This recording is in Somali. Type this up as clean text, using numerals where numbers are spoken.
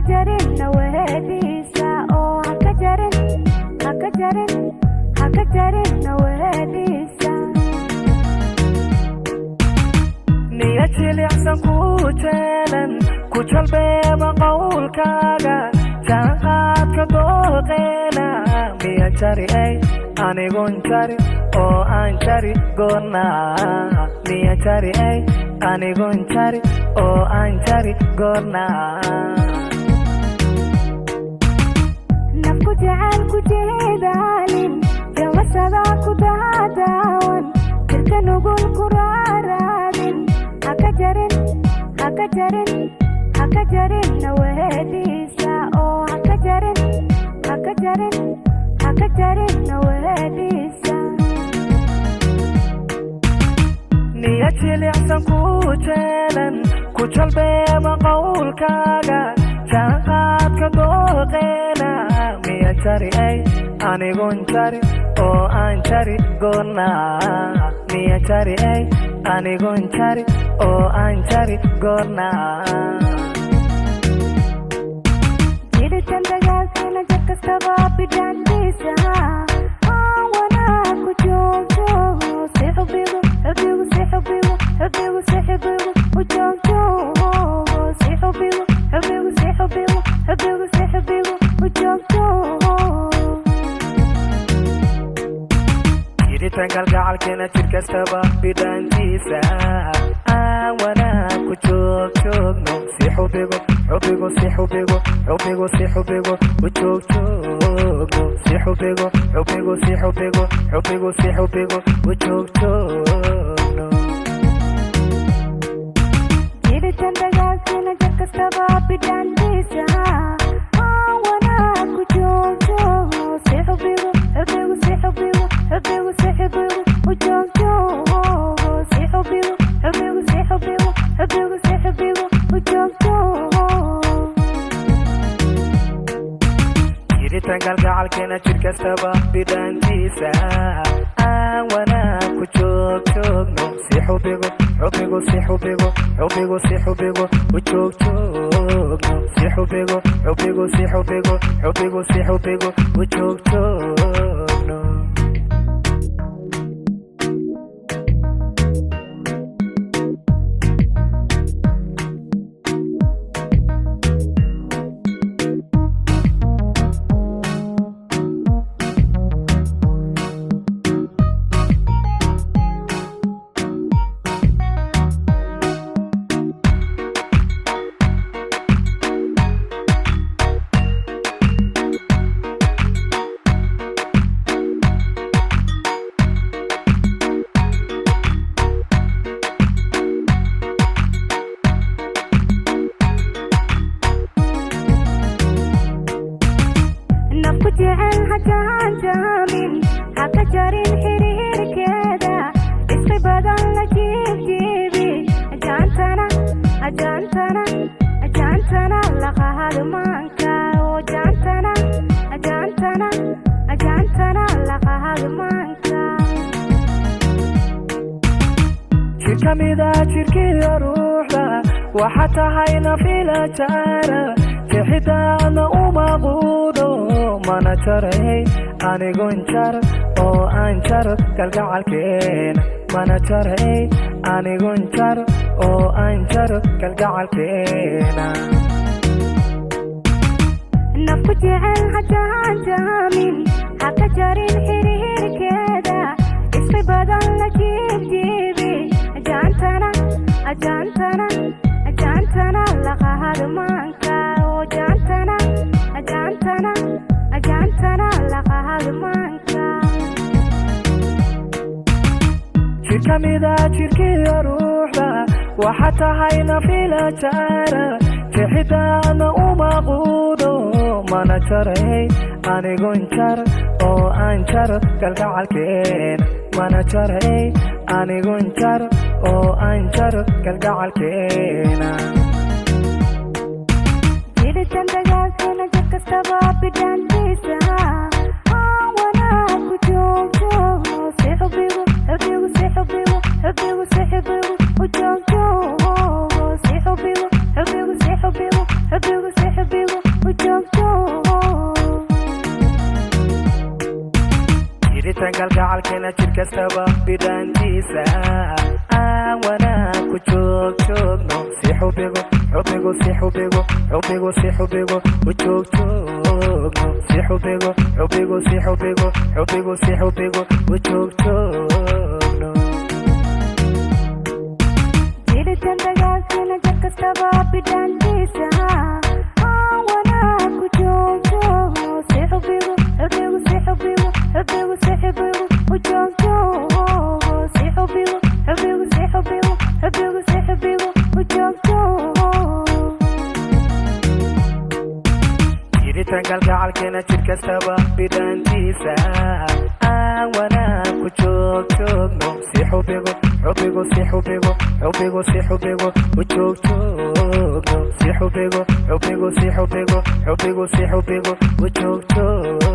Jarin naweediisa oo haka jarin, haka jarin, haka jarin naweediisa. Niya jilicsan ku jeelan, ku jalbeeba qowlkaaga, jaanqaadka dooqeena miya jari ay anigun jari oo aan jari goorna? Miya jari ay anigun jari oo aan jari goorna? Nafku jecel ku jeedaalin, jamasada ku daadaawan, jirka nugul ku raaraadin, haka jarin, haka jarin, haka jarin naweediisa oo haka jarin, haka jarin, haka jarin naweediisa. Niya jilicsan ku jeelan, ku jalbeeba qowlkaaga, jaanqaadka dooqeena miya jari ay anigun jari oo aan jari goorna? Miya jari ay anigun jari oo aan jari goorna? Jiritan dagaalkeena jar kastaba bidhaantiisa aan wanaag ku joogjoogo, si xubigu xubigu si xubigu xubigu si xubigu u joogjoogo, si xubigu xubigu si xubigu xubigu si xubigu u joogjoogo. Jiritaan kalgacalkeena jir kastaba bidhaantiisa aan wanaag ku joogjoogno, si xubigu xubigu si xubigu xubigu si xubigu u joogjoogno, si xubigu xubigu si xubigu xubigu si xubigu u joogjoogno. Jiritan dagaalkeena jar kastaba bidhaantiisa aan wanaag ku joogjoogo, si xubigu xubigu si xubigu xubigu si xubigu u joogjoogo, si xubigu xubigu si xubigu xubigu si xubigu u joogjoogo. Jiritaan kalgacalkeena jir kastaba bidhaantiisa aan wanaag ku joogjoogno, si xubigu xubigu si xubigu xubigu si xubigu u joogjoogno, si xubigu xubigu si xubigu xubigu si xubigu u joogjoogno. Nafku jecel ha jahanjamin, haka jarin xiriirkeeda, isqi badan la jiibjiibi, jaantana jaantana jaantana laqahadmaanka oo jaantana jaantana jaantana laqahadmaanka. Jir ka mida jirkiyo ruuxda waxa tahay nafila jara, jexidaana uma quudho, mana jaray anigun jar oo aan jar kalgacalkeena, mana jaray anigun jar oo aan jar kalgacalkeena. Nafku jecel ha jahanjamin, haka jarin xiriirkeeda, isqi badan la jiibjiibi, jaantana jaantana jaantana laqahadmaanka oo jaantana jaantana jaantana laqahadmaanka. Jir ka mida jirkiyo ruuxda waxa tahay nafila jara, jexidaana uma quudho, mana jaray anigun jar oo aan jar kalgacalkeena, mana jaray anigun jar oo aan jar kalgacalkeena. Jiritan dagaalkeena jar kastaba bidhaantiisa aan wanaag ku joogjoogo, si xubigu xubigu si xubigu xubigu si xubigu u joogjoogo, si xubigu xubigu si xubigu xubigu si xubigu. Kalgacalkeena jir kastaba bidhaantiisa aan wanaag ku joog joogno, si xubigu xubigu si xubigu xubigu si xubigu u joog joogno, si xubigu xubigu si xubigu xubigu si xubigu u joog joogno. Jiritaan dagaalkeena jir kastaba bidhaantiisa aan wanaag ku joog joogno, si xubigu xubigu si xubigu xubigu si xubigu u joog joogo, si xubigu xubigu si xubigu xubigu si xubigu u joog joogo. Jiritaan kalgacalkeena jir kastaba bidhaantiisa aan wanaag ku joog joogno, si xubigu xubigu si xubigu xubigu si xubigu u joog joogno, si xubigu xubigu si xubigu xubigu si xubigu u joog joogno.